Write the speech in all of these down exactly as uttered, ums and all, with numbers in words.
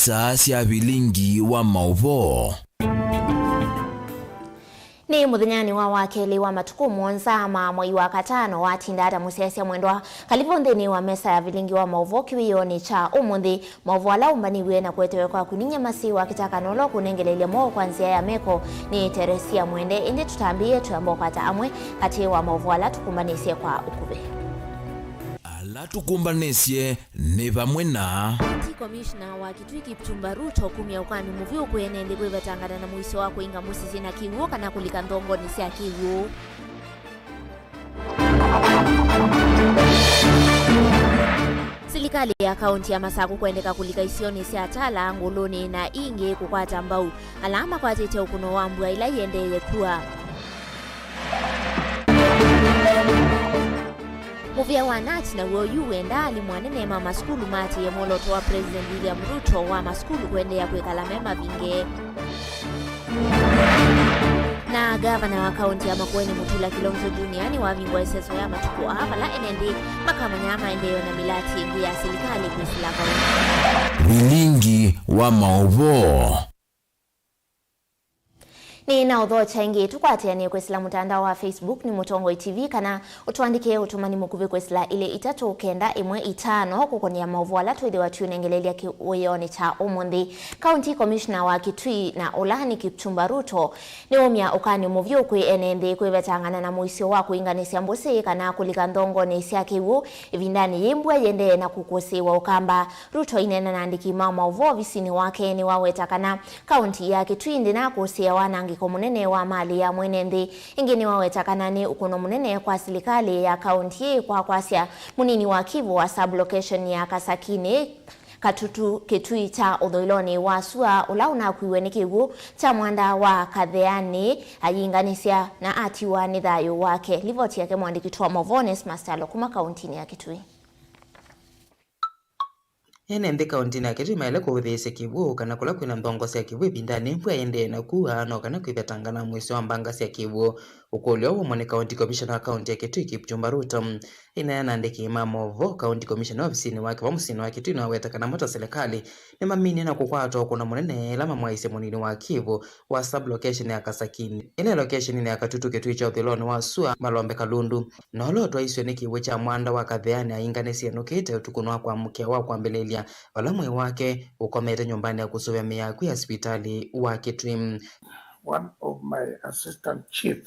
Saa sya vilingi wa maũvoo. Nĩ mũthenyanĩ wa wakelĩ wa matukũ mũonza ma mwei wa katano, watinda ata mũsyaĩĩsya mwendwa, kalivu nthĩnĩ wa mesa ya vilingi wa maũvoo kĩwĩonĩ kya ũmũnthĩ. Maũvoo ala ũmbanĩw'e na kũetewe kwaku nĩ Nyamasi wa Kĩtaka na ũla ũkũnengeleelya mowau kwa nzĩa ya meko nĩ Teresia Mwende. Ĩndĩ tũtambĩĩe twĩamba ũkwata amwe katĩ wa maũvoo ala tũkũmbanĩsye kwa ũkuvĩ. Ala tũkũmbanĩsye nĩ vamwe na. County Commissioner wa Kitui Kipchumba Ruto kumya ũkani mũvyũ kwĩ ene nthĩ kwĩvetangana na mũisyo wa kũinga mbũsi syĩna kĩw'ũ kana kũlika nthongonĩ sya kĩw'ũ. Silikalĩ ya kaunti ya Masaku kwendeka kũlika isionĩ sya Tala, Ngũlũnĩ na ingĩ kũkwata mbau ala makwatĩte ũkũno wa mbua ĩla ĩendee kũa. Mũvĩa wa nati naw'o yu wendaa alimũ anene ma masukulu maatĩĩe mwolooto wa President William Ruto wa masukulu kũendeea kwĩkala me mavinge. Na ngavana wa kaunti ya Makueni Mutula Kilonzo Junior nĩwavingũa ĩseso ya matukũ aa vala ene nthĩ makamanya maendeeo na mĩlati ĩngĩ ya silikalĩ kwĩsĩla vau. Vilingi wa maũvoo. Nĩ na ũthokya ĩngĩ, tũkwatĩanĩe kwĩsĩla mũtandao wa Facebook nĩ Mũtongoi T V kana ũtũandĩkĩe ũtũmani mũkuvĩ kwĩsĩla ilĩ itatũ kenda ĩmwe itano kũkũnĩa maũvoo ala twĩthĩwa tũinengeleelya kĩwĩonĩ kya ũmũnthĩ. County Commissioner wa Kitui na ũla nĩ Kipchumba Ruto nĩwaumya ũkany'o mũvyũ kwĩ ene nthĩ kwĩvetangana na mũisyo wa kũinganĩsya mbũsĩ kana kũlika nthongonĩ sya kĩw'ũ ĩvindanĩ yĩĩ mbua yĩendee na kũkũsĩĩwa ũkamba. Ruto aineena na andĩki ma maũvoo ovisinĩ wake nĩwaweta kana kaunti ya Kitui ndĩnakũsĩĩa wanangĩko mũnene wa malĩ ya mwene nthĩ. Ĩngĩ nĩwaweta kana nĩ ũkũno mũnene kwa silikalĩ ya kaunti ĩĩ kwa kwasya mũnini wa kĩw'ũ wa sub-location ya Kasakinĩ, Katutu Kitui kya ũthũĩlonĩ wa sua ũla ũnakuiwe nĩ kĩw'ũ kya mwanda wa Katheanĩ ayĩnganĩsya na atiwa nĩ thayũ wake. Livoti yake mwandĩki wa maũvoo Onesmus Kyalo kuma kauntinĩ ya Kitui. Ene nthĩ kauntinĩ ya Kitui maĩle kũvũthĩĩsya kĩw'ũ kana kũla kwĩna nthongo sya kĩw'ũ ĩvindanĩ mbua ĩendee na kua, no kana kwĩvetangana na mũisyo wa mbanga sya kĩw'ũ. Ũkũlyo ũũ waumwa nĩ County Commissioner wa kaunti ya Kitui, Kipchumba Ruto. Aineena na andĩki ma maũvoo, County Commissioner ovisinĩ wake va mũsyĩnĩ wa Kitui nĩwaweta kana mo ta silikalĩ nĩmaminie na kũkwata ũkũno mũnene ĩla mamwaĩisye mũnini wa kĩw'ũ wa sub-location ya Kasakini, ĩla ĩ location-inĩ ya Katutu Kitui kya ũthũĩlonĩ wa sua, Malombe Kalundu. Na ũla ũtwaisw'e nĩ kĩw'ũ kya mwanda wa Katheanĩ ainganĩsye enũkĩte ũtukũnĩ wa kwamũkĩa wa kwambĩlĩlya, vala mwĩĩ wake ũkomete nyũmbanĩ ya kũsũvĩa mĩĩ ya akw'ũ ya sivitalĩ wa Kitui. One of my assistant chief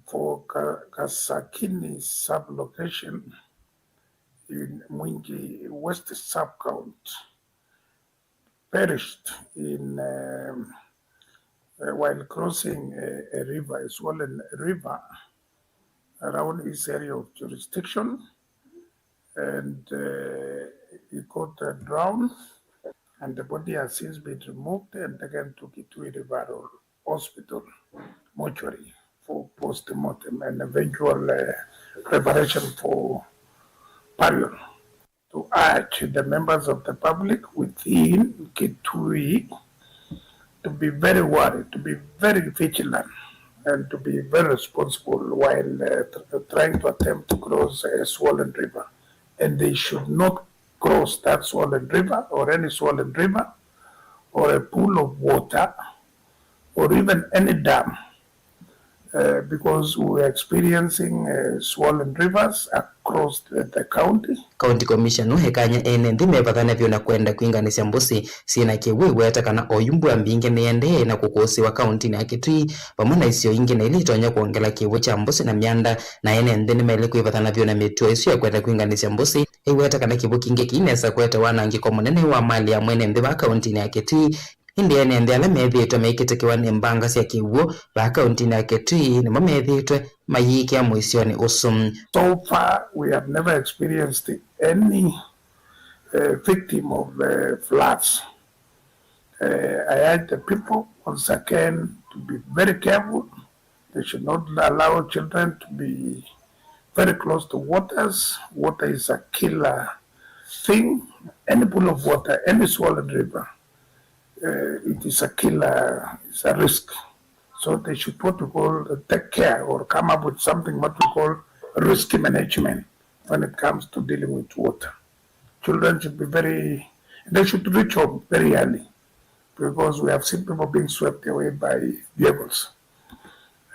for Ka-, Kasakini sub-location in Mwingi West sub-county perished in, um, uh, while crossing a, a river, a swollen river, around his area of jurisdiction, and, uh, he got, uh, drowned, and the body has since been removed and taken to Kitui Referral Hospital mortuary for post-mortem and eventual, uh, preparation for burial. To urge the members of the public within Kitui to be very worried, to be very vigilant, and to be very responsible while, uh, tr-, trying to attempt to cross a swollen river. And they should not cross that swollen river or any swollen river or a pool of water or even any dam, uh, because we are experiencing, uh, swollen rivers across the, the county. County Commissioner nũekany'a ene nthĩ mevathane vyũ na kwenda kwĩnganĩsya mbũsĩ syĩ na kĩw'ũ, aiweta kana oyu mbua mbingĩ nĩyendee na kũkũsĩĩwa kauntinĩ ya Kitui vamwe na isio ingĩ na ila itonya kwongela kĩw'ũ kya mbũsĩ na myanda, na ene nthĩ nĩmaĩle kwĩvathana vyũ na mĩtuo ĩsu ya kwenda kwĩnganĩsya mbũsĩ. Aiweta kana kĩw'ũ kingĩ kĩi nesa kũete wanangĩko mũnene wa malĩ ya mwene nthĩ vaa kauntinĩ ya Kitui. Ĩndĩ ene nthĩ ala methĩĩtwe maikĩtĩkĩwa nĩ mbanga sya kĩw'ũ vaa kauntinĩ ya Kitui nĩmo methĩĩtwe mayĩĩkĩa mũisyonĩ ũsu. So far, we have never experienced any, uh, victim of, uh, floods. Uh, I urge the people once again to be very careful. They should not allow children to be very close to waters. Water is a killer thing. Any pool of water, any swollen river, uh, it is a killer, it's a risk. So they should, what we call, take care or come up with something what we call risk management when it comes to dealing with water. Children should be very They should reach home very early because we have seen people being swept away by vehicles.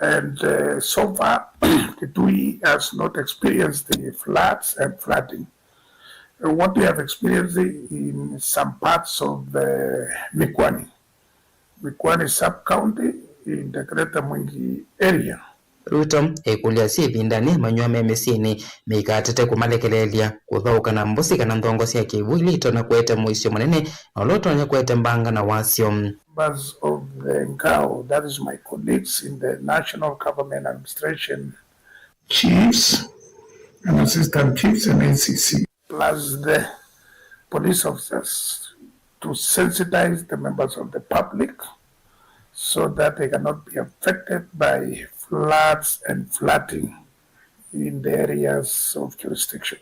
And uh, so far, Kitui has not experienced the floods and flooding. Uh, what we have experienced in some parts of uh, Mikwani, Mikwani sub-county in the Greater Mwingi area. Ruto ekũlya asyai ĩvindanĩ manyw'a me mĩsyĩnĩ meikatete kũmalekeleelya kũthaũka na mbũsĩ kana nthongo sya kĩw'ũ ila itonya kũete mũisyo mũnene na ũla ũtonya kũete mbanga na wasyo. Members of the Ngao, that is my colleagues in the National Government Administration, chiefs and assistant chiefs and A C C, plus the police officers to sensitize the members of the public so that they cannot be affected by floods and flooding in the areas of jurisdiction.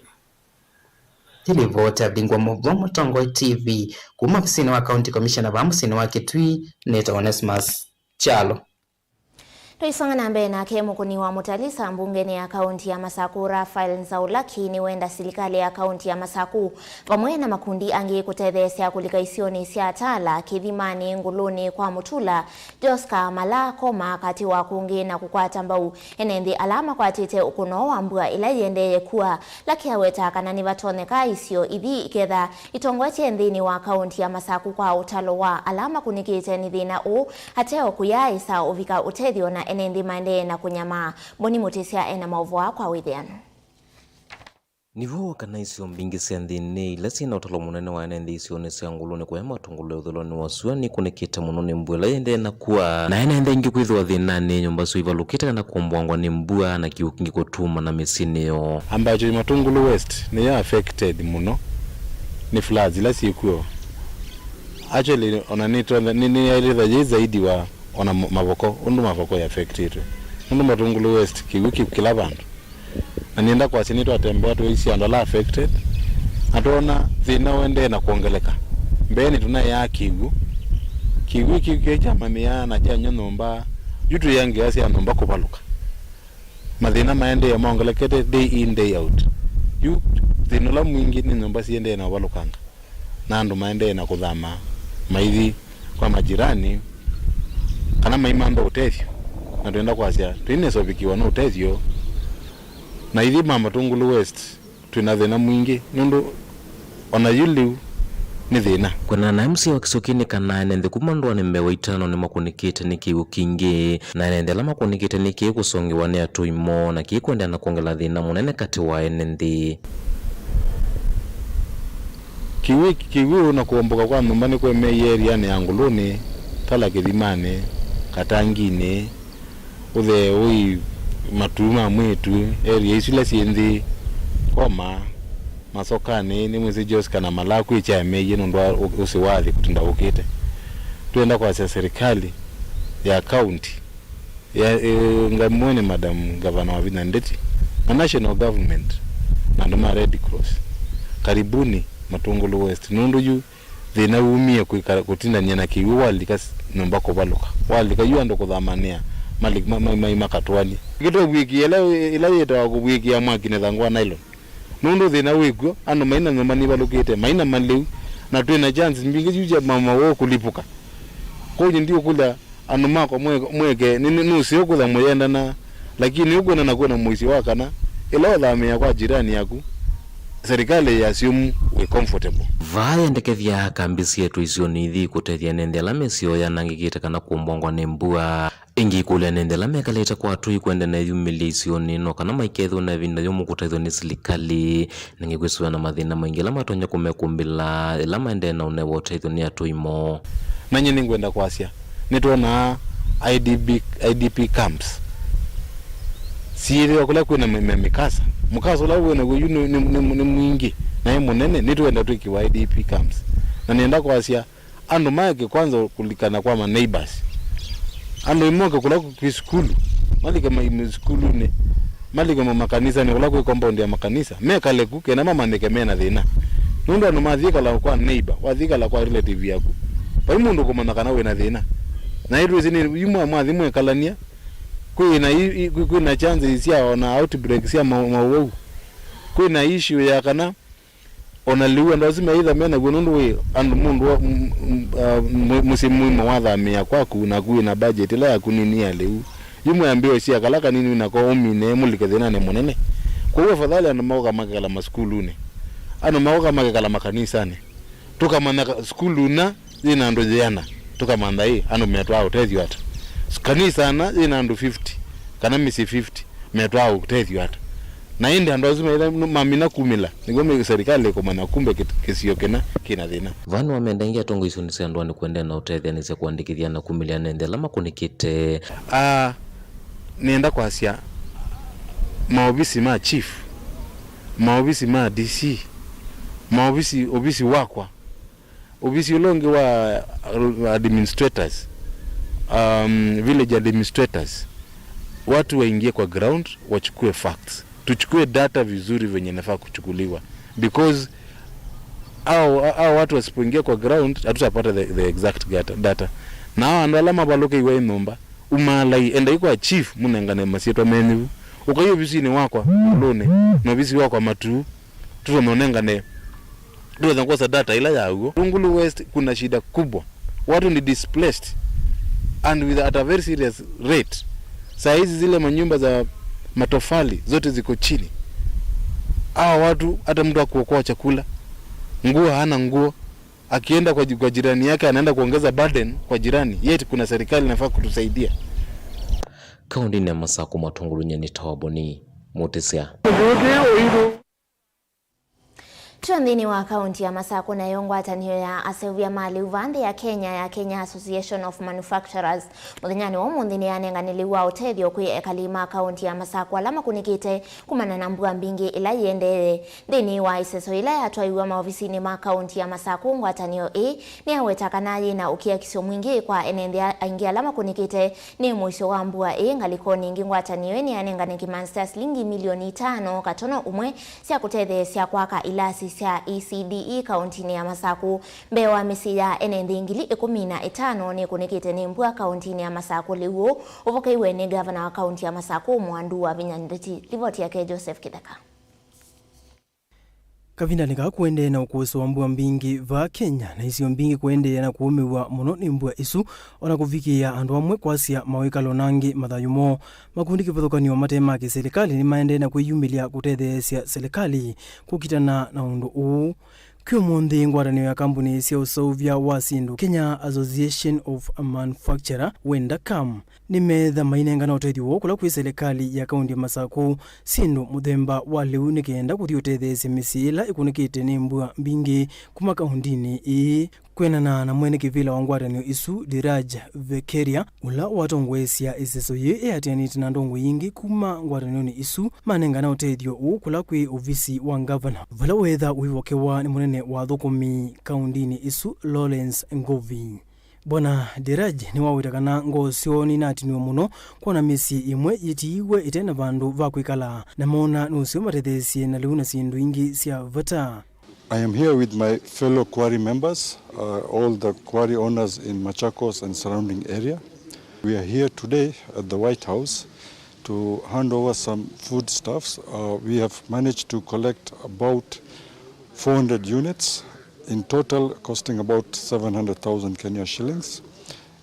Nĩ livoti ya Bingwa Mũvwa, Mũtongoi T V, kuma ovisinĩ wa County Commissioner vaa mũsyĩnĩ wa Kitui, nĩtawa Onesmus Kyalo. Tũisonga na mbee nake, mũkũni wa Mutalisa mbungenĩ ya kaunti ya Masaku, Raphael Nzaulaki, nĩwenda silikalĩ ya kaunti ya Masaku vamwe na makundi angĩ kũtetheesya kũlika isionĩ sya Tala, Kĩthimanĩ, Ngũlũnĩ, kwa Mũtula, Joska, Mala, Koma, katĩ wa kũngĩ, na kũkwata mbau ene nthĩ ala makwatĩte ũkũno wa mbua ĩla yĩendee kua. Laki aweta kana nĩvatonyeka isio ithi iketha itongoetye nthĩnĩ wa kaunti ya Masaku kwa ũtalo wa ala makũnĩkĩte nĩ thĩna ũũ, ateo kũyaaĩsa ũvika ũtethyo na ene nthĩ maendee na kũnyamaa. Mboni Mũtĩsya ena maũvoo aa kwa wĩthĩano. Nĩvo kana isio mbingĩ sya nthĩnĩ ila syĩ na ũtalo mũnene wa ene nthĩ isionĩ sya Ngũlũnĩ kũya Matũngũlũ ya ũthũĩlonĩ wa sua nĩkũnĩkĩte mũno nĩ mbua ĩla yĩendee na kua, na ene nthĩ ingĩ kwĩthĩwa thĩnanĩ, nyũmba syoo ivalũkĩte kana kũmbwangwa nĩ mbua na kĩw'ũ kingĩ kũtuma na mĩsyĩnĩ yoo. Ambacho Matũngũlũ West nĩyo affected mũno nĩ floods ila syĩkw'o. Actually, ona nĩtwenda, nĩ, nĩ yaĩlĩtha yĩ zaidi wa ona mo-, Mavoko, ũndũ Mavoko ĩaffectĩtwe. Nũndũ Matũngũlũ West, kĩw'ũ kĩ kĩla vandũ. Na nĩenda kwasya nĩtwatembea tũisye andũ ala affected, na twoona thĩna ũendee na kwongeleka. Mbeenĩ tũnaĩaa kĩw'ũ. Kĩw'ũ kĩu kĩĩ kyamanyĩaa na kyanyw'a nyũmba, yu twĩangeasya nyũmba kũvalũka. Mathĩna maendee maongelekete day in, day out. Yu thĩna ũla mwingĩ nĩ nyũmba siendee na ũvalũkanga, na andũ maendee na kũthama maithi kwa majirani kana maimantha ũtethyo. Na twenda kwasya tũinesa ũvikiwa nĩ ũtethyo, na ithyĩ ma Matũngũlũ West twĩ na thĩna mwingĩ, nũndũ ona yu lĩu nĩ thĩna. Kwĩanana na M C A wa kĩsio kĩĩ nĩ kana ene nthĩ kuma ndũanĩ mbee wa itano nĩmakũnĩkĩte nĩ kĩw'ũ kingĩ, na ene nthĩ ala makũnĩkĩte nĩ kĩĩ kũsongewa nĩ atũi moo, na kĩĩ kũendeea na kwongela thĩna mũnene katĩ wa ene nthĩ. Kĩw'ũ, kĩw'ũ na kũombũka kwa nyũmba nĩkũemeie erianĩ ya Ngũlũnĩ, Tala Kĩthimanĩ, Katanginĩ, Ũthee ũi, Matuu ma Mwĩĩtu, area isu ila syĩ nthĩ, Koma, Masokanĩ, nĩmwĩsĩ Joska na Malaa kwĩ kyaemeie nũndũ wa ũ-, ũsĩ wa thĩ kũtinda ũkĩte. Twĩenda kwasya serikali ya county ya, ĩ, nga-, mwene Madam Gavana Wavinya Ndeti na national government na andũ ma Red Cross, karibuni Matũngũlũ West, nũndũ yu thĩna wumie kwĩka kũtindany'a na kĩw'ũ walika s-, nyũmba kũvalũka. Walika yu andũ kũthamanĩa, mali-, ma-, ma-, mai makatwani. Kĩtũvw'ĩkĩe ĩla, ĩla yĩtawa kũvw'ĩkĩa mwaki na thangũ wa nylon. Nũndũ thĩna wĩkw'o, andũ mai na nyũmba nivalũkĩte, mai na malĩu, na twĩ na chance mbingĩ yu sya ma-, mawau kũlipũka. Kwoou ndiũkũlya andũ makwa mwe-, mweke, nĩ, nĩ, nũseo kũtha mũyendana, lakini ũkwendana kwĩna mũisyo wa kana ĩla ũthamĩĩa kwa jirani yaku, serikali ya syũmu wĩ comfortable. Vaa yendekethya kambi syetwe isionĩ ithi kũtethya ene nthĩ ala mĩsyĩ yoo yanangĩkĩte kana kũmbwangwa nĩ mbua. Ĩngĩ ĩkũlya ene nthĩ ala mekalĩte kwa atũi kwenda na ĩyumĩlya isionĩ no kana maikethĩwa na ĩvinda yũmũ kũtethw'a nĩ silikalĩ. Na nĩkwĩsĩwa na mathĩna maingĩ ala matonya kũmekũmbĩla ĩla maendee na ũnewa ũtethyo nĩ atũi moo. Na nyie nĩngwenda kwasya, nĩtwonaa I D P, I D P camps siĩthĩwa kũla kwĩna mĩ-, mĩ-, mĩkasa. Mũkasa ũla wĩ naw'o yu nĩ, nĩ, nĩ, nĩ mwingĩ na ĩ mũnene, nĩtwenda twĩkĩwa I D P camps. Na nĩenda kwasya, andũ maeke kwanza kũlikana kwa ma neighbors. Andũ imoke kũla kwĩ sukulu, malike ma-, ma-, sukulunĩ, malike ma-, makanisanĩ, kũla kwĩ compound ya makanisa, mekale ku, kenda mamanyĩke mena thĩna. Nũndũ andũ mathi kala kwa neighbor, wathi kala kwa relative yaku, vai mũndũ ũkũmanya kana wĩna thĩna. Na ĩtwĩsĩ nĩ, yu mwa-, mwathi mwekalany'a, kwĩna i-, i-, kwĩ-, kwĩna chances sya ona outbreak sya ma-, maũwau. Kwĩna issue ya kana O na lĩu andũ asu meĩtha me naw'o, nũndũ wĩ andũ, mũndũ wa, m-, m-, ah, mũ-, mũsyĩ mũima wathamĩĩa kwaku, naku wĩ na budget ĩla yaku nini ya lĩu. Yu mwĩambĩĩo sya kala kanini wĩ nako ũmine, mũlike thĩnanĩ mũnene. Kwoou afadhali andũ maũka makekala masukulunĩ, andũ maũka makekala makanisanĩ. Tũkamanya ka-, sukulu ĩna yĩ na andũ yĩana, tũkamantha ĩ, andũ metwaa ũtethyo ata? Kanisa ĩna yĩ na andũ fifty, kana mĩsyĩ fifty, metwaa ũtethyo ata? Na ĩndĩ andũ asu maitha-, mamina kumĩla, nĩw'o mĩ-, serikali ĩkũmanya kumbe kĩ-, kĩsio kĩna kĩna thĩna. Vaa nĩwamenda ĩngĩ atongoi isionĩ sya ndũanĩ kũendeea na ũtetheanĩsya kũandĩkĩthya na kumĩlya ene nthĩ ala makũnĩkĩte. Aa, nĩenda kwasya maovisi ma chief, maovisi ma D C, maovisi, ovisi wakwa, ovisi ũla ũngĩ wa administrators, um, village administrators, watu waingie kwa ground, wachukue facts. Tuchukue data vizuri venye inafaa kuchukuliwa. Because hao, hao watu wasipoingia kwa ground, hatutapata the, the exact data, data. Na hao andũ ala mavalũkĩiwe nyũmba, umaalai, endai kwa chief, mũnengane masyĩtwa menyu. Ũkai ovisinĩ wakwa Ulũnĩ, na ovisi wakwa Matuu, tũtonya ũnengane, tũtonya kwosa data ĩla ya w'o. Lungulu West kuna shida kubwa. Watu ni displaced and with, at a very serious rate. Saa hizi zile manyumba za matofali zote ziko chini. Hawa watu, hata mtu hakuokoa chakula, nguo hana nguo, akienda kwa ji-, kwa jirani yake anaenda kuongeza burden kwa jirani. Yet kuna serikali inafaa kutusaidia. Kaũndĩnĩ ya Masakũ matongolw'e nĩ Tawaboni Mũtĩsya. Twĩ nthĩnĩ wa kaũnti ya Masakũ, nayo ngwatanĩo ya aseũvya ma lĩu va nthĩ ya Kenya ya Kenya Association of Manufacturers mũthenyanĩ wa ũmũnthĩ nĩyanengane lĩu wa ũtethyo kwĩ ekali ma kaũnti ya Masakũ ala makũnĩkĩte kumana na mbua mbingĩ ĩla yĩendee. Nthĩnĩ wa ĩseso yĩla yatwaiwe maovisinĩ ma kaũnti ya Masakũ, ngwatanĩo ĩĩ nĩyaweta kana yĩ na ũkiakisyo mwingĩ kwa ene nthĩ aingĩ ala makũnĩkĩte nĩ mũisyo wa mbua ĩĩ. Ngalĩkonĩ ĩngĩ, ngwatanĩo ĩĩ nĩyanengane kĩmanzi kya silingi milioni itano katono ũmwe sya kũtetheesya kwaka ilasi sya E C D E kaũntinĩ ya Masakũ. Mbee wa mĩsyĩ ya ene nthĩ ngili ĩkũmi na ĩtano nĩkũnĩkĩte nĩ mbua kaũntinĩ ya Masakũ lĩu ũũ ũvokeiwe nĩ ngavana wa kaũnti ya Masakũ, Mwandu wa Vinya Ndeti. Livoti yake Joseph Kĩtheka. Kavindanĩ kaa kũendee na ũkũsĩ wa mbua mbingĩ vaa Kenya, na isio mbingĩ kũendee na kũũmĩw'a mũno nĩ mbua isu, o na kũvikĩĩa andũ amwe kwasya mawĩkalo na angĩ mathayũ moo. Makundi kĩvathũkany'o mate ma kĩsilikalĩ nĩmaendee na kwĩyumĩlya kũtetheesya silikalĩ kũkitana na ũndũ ũũ. Kwĩ ũmũnthĩ, ngwatanĩo ya kambuni sya ũseũvya wa syĩndũ, Kenya Association of Manufacturer, wenda kam, nĩmeetha mainengana ũtethyo woo kũla kwĩ silikalĩ ya kaũnti ya Masakũ syĩndũ mũthemba wa lĩu nĩ kenda kũthi ũtetheesya mĩsyĩ ĩla ĩkũnĩkĩte nĩ mbua mbingĩ kuma kaũntinĩ ĩĩ. Kwĩanana na mwene kĩvĩla wa ngwatanĩo isu, Dhiraj Vekeria, ũla watongoesya ĩseso yĩĩ eatĩanĩte na ndongoi ingĩ kuma ngwatanĩonĩ isu, manengana ũtethyo ũũ kũla kwĩ ovisi wa ngavana, vala weetha ũivokewa nĩ mũnene wa athũkũmi kaũntinĩ ĩsu, Lawrence Ngovi. Bwana Dhiraj nĩwaweta kana ngoo syoo nĩinatiniwe mũno kwona mĩsyĩ ĩmwe yĩtiiwe ĩte na vandũ va kwĩkala, na moona nũseo matetheesye na lĩu na syĩndũ ingĩ sya vata. I am here with my fellow quarry members, uh, all the quarry owners in Machakos and surrounding area. We are here today at the White House to hand over some foodstuffs. Uh, we have managed to collect about four hundred units in total, costing about seven hundred thousand Kenya shillings.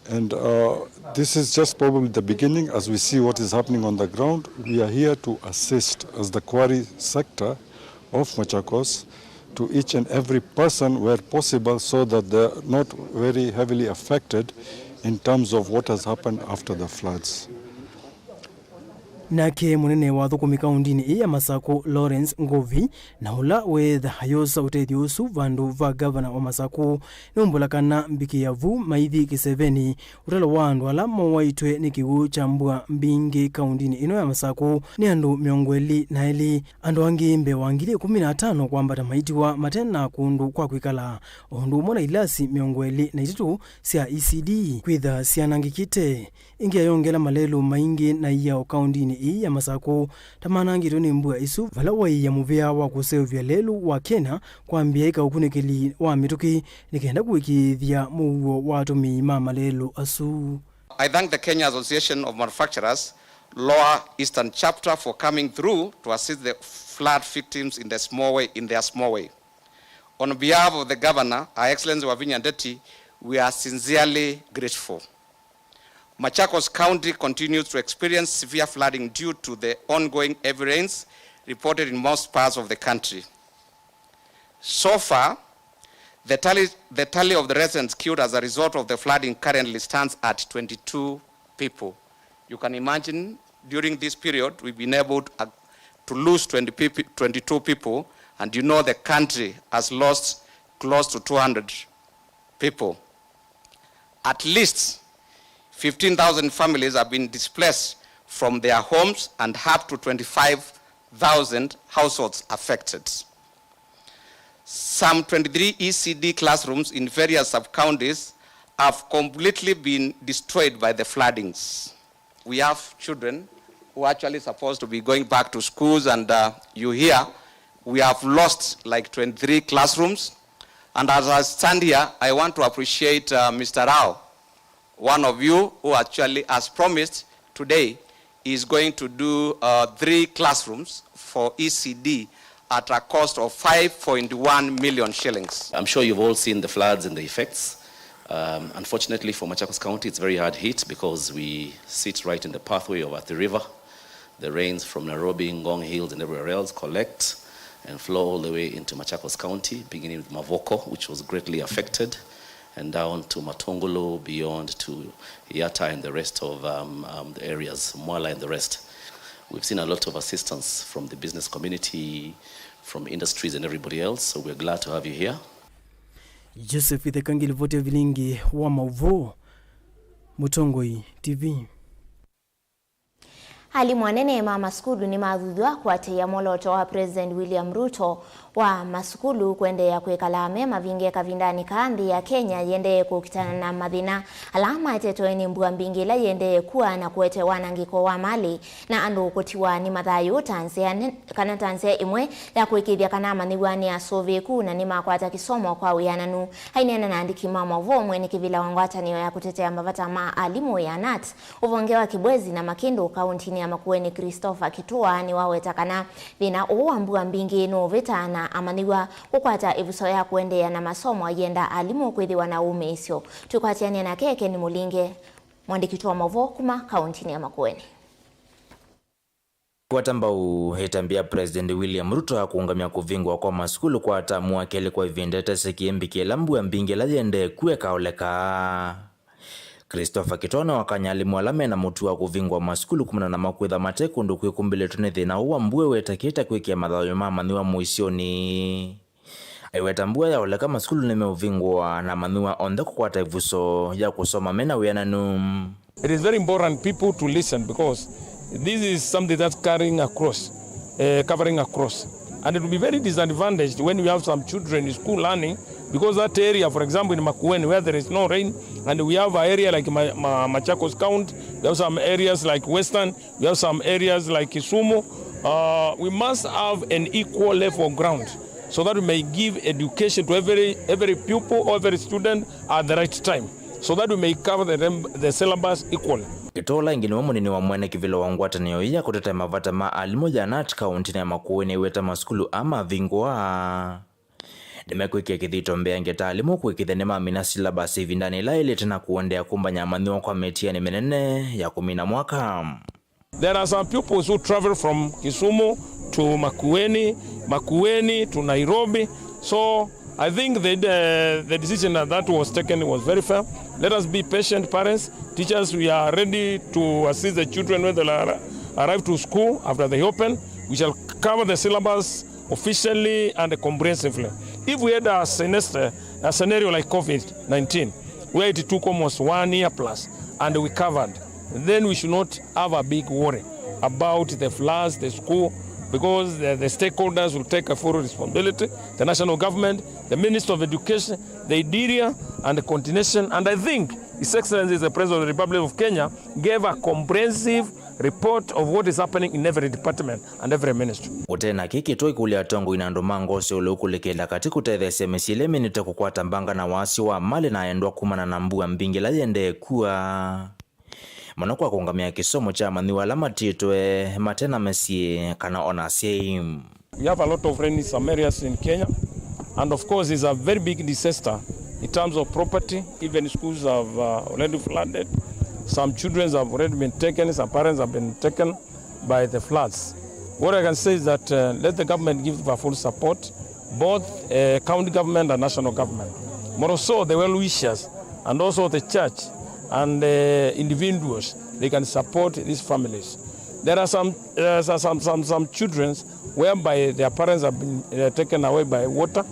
And, uh, this is just probably the beginning. As we see what is happening on the ground, we are here to assist as the quarry sector of Machakos to each and every person where possible, so that they're not very heavily affected in terms of what has happened after the floods. Nake mũnene wa athũkũmi kaũntinĩ ĩĩ ya Masakũ, Lawrence Ngovi, na ũla weetha ayosa ũtethyo ũsu vandũ va ngavana wa Masakũ, nĩumbũla kana mbikĩa vu maithi kĩsevenĩ, ũtalo wa andũ ala mowaitwe nĩ kĩw'ũ kya mbua mbingĩ kaũntinĩ ĩno ya Masakũ nĩ andũ mĩongo ĩlĩ na elĩ. Andũ angĩ mbee wa ngili ĩkũmi na atano kwambata maitiwa mate na kũndũ kwa kwĩkala, o ũndũ ũmwe na ilasi mĩongo ĩlĩ na itatũ sya E C D kwĩtha syanangĩkĩte. Ĩngĩ ayongela malelũ maingĩ na iao kaũntinĩ ĩĩ ya Masakũ ta manangĩtwe nĩ mbua ĩsu, vala waia mũvea wa kũseũvya lelũ wa Kenya kwambĩĩa ĩka ũkunĩkĩli wa mĩtũkĩ nĩ kenda kũĩkĩĩthya mũuo wa atũmĩi ma malelũ asu. I thank the Kenya Association of Manufacturers Lower Eastern Chapter for coming through to assist the flood victims in the small way, in their small way. On behalf of the Governor, Her Excellency Wavinya Ndeti, we are sincerely grateful. Machakos County continues to experience severe flooding due to the ongoing heavy rains reported in most parts of the country. So far, the tally, the tally of the residents killed as a result of the flooding currently stands at twenty-two people. You can imagine, during this period, we've been able to, uh, to lose twenty peop-, twenty-two people, and you know the country has lost close to two hundred people. At least fifteen thousand families have been displaced from their homes and up to twenty-five thousand households affected. Some twenty-three E C D classrooms in various sub-counties have completely been destroyed by the floodings. We have children who are actually supposed to be going back to schools, and, uh, you hear we have lost, like, twenty-three classrooms. And as I stand here, I want to appreciate, uh, Mister Rao, one of you who actually has promised today is going to do, uh, three classrooms for E C D at a cost of five point one million shillings. I'm sure you've all seen the floods and the effects. Um, unfortunately for Machakos County, it's very hard hit because we sit right in the pathway of Athi River. The rains from Nairobi, Ngong Hills, and everywhere else collect and flow all the way into Machakos County, beginning with Mavoko, which was greatly affected, and down to Matungulu, beyond to Yatta and the rest of, um, um, the areas, Mwala and the rest. We've seen a lot of assistance from the business community, from industries and everybody else, so we're glad to have you here. Joseph Itheka ngilivoti ya vilingi wa mauvoo, Mũtongoi T V. Alimũ anene ma masukulu nĩmathuthw'a kũatĩĩa mwolooto wa President William Ruto wa masukulu kũendeea kwĩkala me mavinge kavindanĩ kaa nthĩ ya Kenya yĩendee kũkitana na mathĩna ala maetetwe nĩ mbua mbingĩ ĩla yĩendee kua na kũete wanangĩko wa malĩ na andũ kũtiwa nĩ mathayũ ta nzĩa ne-, kana ta nzĩa ĩmwe ya kũĩkĩĩthya kana amanyĩw'a nĩ asũvĩĩku na nĩmakwata kĩsomo kwa wĩananu. Aineena na andĩki ma maũvoo, mwene kĩvĩla wa ngwatanĩo ya kũtetea mavata ma alimũ ya nat, ũvonge wa Kibwezi na Makĩndũ, kaũntinĩ ya Makueni, Christopher Kĩtũa, nĩwaweta kana thĩna ũũ wa mbua mbingĩ nũũvĩta na amanyĩw'a kũkwata ĩvuso ya kũendeea na masomo ayenda alimũ kwĩthĩwa na ũmĩĩsyo. Twĩkwatĩanĩa nake Ken Mũlinge, mwandĩki witũ wa maũvoo kuma kaũntinĩ ya Makueni. Kwata mbau ĩtambya ya President William Ruto ya kũũngamya kũvingũa kwa masukulu kwa atamu wa kelĩ kwa ĩvinda ĩtesekie mbikĩ ĩla mbua mbingĩ ĩla yĩendee kua ĩkaoleka. Christopher Kĩtũa nĩwakany'a alimũ ala mena mũtuo wa kũvingũa masukulu kumana na makwĩtha mate kũndũ kwĩkumbĩlĩtwe nĩ thĩna ũũ wa mbua ĩwetekĩte kwĩkĩa mathayũ ma amanyĩw'a mũisyonĩ. Aiweta mbua yaoleka, masukulu nĩmeũvingũa na amanyĩw'a onthe kũkwata ĩvuso ya kũsoma mena wĩananu. It is very important people to listen because this is something that's carrying across, uh, covering across. And it will be very disadvantaged when we have some children in school learning because that area, for example, in Makueni, where there is no rain, and we have an area like Ma-, Ma-, Machakos County, we have some areas like Western, we have some areas like Kisumu. Uh, we must have an equal level ground so that we may give education to every, every pupil or every student at the right time, so that we may cover the, rem-, the syllabus equally. Kĩtũa ĩngĩ nĩwe mũnini wa mwene kĩvĩla wa ngwatanĩo ĩĩ ya kũtetea mavata ma alimũ ya nat kaũntinĩ ya Makueni nĩweta masukulu aa mavingũa nĩmekwĩkĩa kĩthito mbeange ta alimũ kũĩkĩĩthya nĩmamina syllabus ĩvindanĩ ĩla yaĩlĩte na kũendeea kũmbany'a amanyĩw'a kwa mĩtianĩ mĩnene ya kũmina mwaka. There are some pupils who travel from Kisumu to Makueni, Makueni to Nairobi. So I think the, the, the decision that, that was taken was very fair. Let us be patient, parents, teachers. We are ready to assist the children when they ar-, arrive to school after they open. We shall cover the syllabus officially and comprehensively. If we had a semester, a scenario like COVID nineteen, where it took almost one year plus and we covered, then we should not have a big worry about the floods, the school, because the, the stakeholders will take a full responsibility, the national government, the Minister of Education, the interior, and the coordination. And I think His Excellency, the President of the Republic of Kenya, gave a comprehensive report of what is happening in every department and every ministry. Ũtee na kĩĩ, Kĩtũa ĩkũlya atongoi na andũ ma ngoo sya ũlũũku kũlĩkĩla katĩ kũtetheesya mĩsyĩ ĩla ĩminĩte kũkwata mbanga na wasyo wa malĩ na endwa kumana na mbua mbingĩ ĩla yĩendee kua, mũno kwa kũũngamĩa kĩsomo kya amanyĩw'a ala matiĩtwe mate na mĩsyĩ kana o na asyai. We have a lot of rain in some areas in Kenya. And of course, it's a very big disaster in terms of property. Even schools have uh, already flooded. Some children have already been taken, some parents have been taken by the floods. What I can say is that uh, let the government give a full support, both uh, county government and national government. More so, the well wishers and also the church and uh, individuals, they can support these families. There are some, uh, some, some, some children whereby their parents have been uh, taken away by water,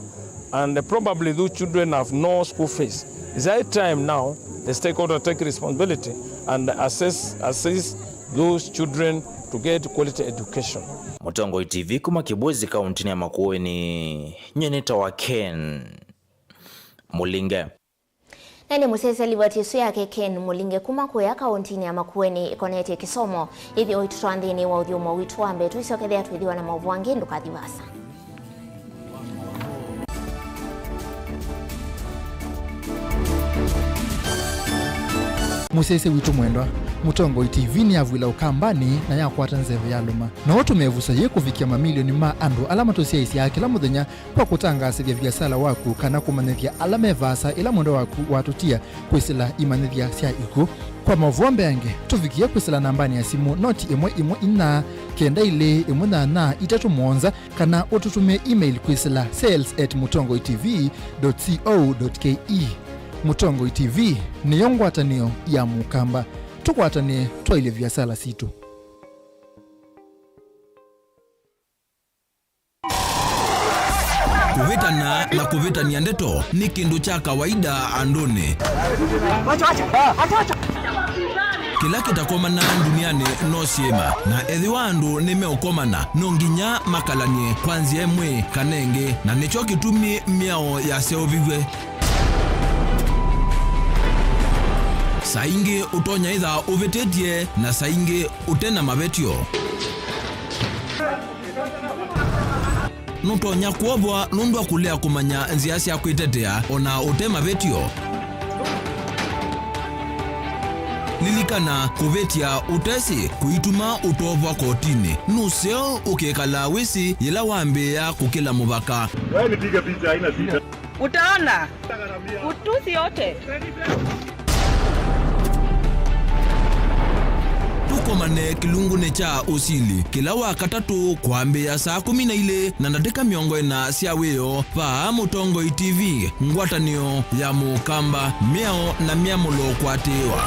and probably those children have no school fees. It's high time now the stakeholder take responsibility and assess, assist those children to get quality education. Mũtongoi T V kuma Kibwezi, kaunti ya Makueni, nyie nĩtawa Ken Mũlinge. Na nĩ mũsyaĩĩsya livoti ĩsu yake Ken Mũlinge kuma kũya kaũntĩnĩ ya Makueni ĩkonetye kĩsomo. Ĩthĩwa ũitũtwaa nthĩnĩ wa ũthyũmũo witũ wa mbee, tũisyokethĩa twĩthĩwa na maũvoo angĩ, ndũkathi vaasa. Mũsyaĩĩsya witũ mwendwa, Mũtongoi T V nĩyavw'ĩla Ũkambanĩ na yakwata nzeve ya lũma. No ũtũme ĩvuso yĩĩ kũvikĩa mamilioni ma andũ ala matũsyaĩĩsyaa kĩla mũthenya kwa kũtangaasĩthya viasala waku kana kũmanyĩthya ala me vaasa ĩla mwendwa waku watũtia kwĩsĩla imanyĩthya sya ikw'ũ. Kwa maũvoo mbeange, tũvikĩe kwĩsĩla nambanĩ ya simũ noti ĩmwe ĩmwe inya kenda ilĩ ĩmwe nyanya itatũ mũonza, kana ũtũtũmĩe email kwĩsĩla sales at mũtongoi T V dot co dot K E. Mũtongoi T V nĩyo ngwatanĩo ya Mũkamba. Tũkwatanĩe twaĩlye viasala sitũ. Kũvĩtana na kũvĩtany'a ndeto nĩ kĩndũ kya kawaida andũnĩ. Kĩla kĩtakomana ndunianĩ no syĩma, na ethĩwa andũ nĩmeũkomana, no nginya makalany'e kwa nzĩa ĩmwe kana ĩngĩ, na nĩkyo kĩtumi mĩao yaseũviw'e. Saa ingĩ ũtonya ĩtha ũvĩtĩtye, na saa ingĩ ũte na mavetyo. Nũtonya kwovwa nũndũ wa kũlea kũmanya nzĩa sya kwĩtetea o na ũte mavetyo. Lilikana, kũvĩtya ũtesĩ kũituma ũtovwa kotinĩ. Nũseo ũkekala wĩsĩ yĩla wambĩĩa kũkĩla mũvaka. Wewe nipige picha, haina shida. Utaona utusi yote. Tũkomane kĩlungunĩ kya ũsili kĩla wa katatũ kwambĩĩa saa kũmi na ilĩ na ndatĩka mĩongo ĩna sya wĩoo, vaa Mũtongoi T V, ngwatanĩo ya Mũkamba, mĩao na myamũlo kwatĩĩwa.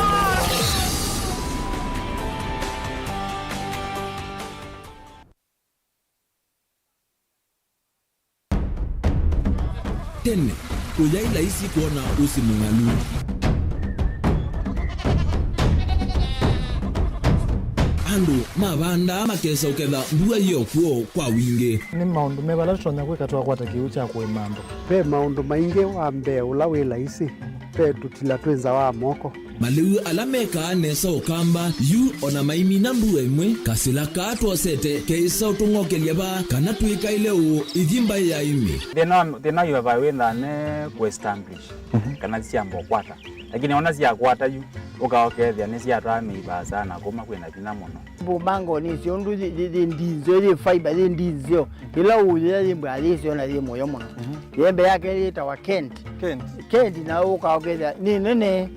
Tene, kũyaĩ laisi kwona ũsĩ mũng'alu. Andũ mavandaa makesa ũketha mbua yĩ o kw'o kwa wingĩ. Nĩ maũndũ meva ala tũtonya kwĩka twakwata kĩw'ũ kya kũĩma andũ? Ve maũndũ maingĩ. Wa mbee ũla wĩ laisi, ve tũtila twĩ nza wa moko. Malĩu ala mekaa nesa Ũkamba yu o na maimina mbua ĩmwe, kasĩla kaa twosete keĩsa ũtũng'okelya vaa kana twĩkaĩle ũũ ithi mbaĩ ya ĩmĩ. Thĩna wa, thĩna wa ivavai wĩthaa ne kũ establish, mhm, kana syamba ũkwata. Lakini ona syakwata yu, ũka ũkethĩa nĩsyatwaa mĩi vaasa na kuma kwĩna vinya mũno. Mbumangoni icio ũndũ yĩ, yĩ, yĩ ndinzeo, yĩ fiber, yĩ ndinzeo. Ĩla ũyĩa yĩ mbwa yĩsyo na yĩ mũyo mũno. Mhm. Yembe yake yĩtawa Kent. Kent. Kent na ũka ũkethĩa nĩ nene. Mhm.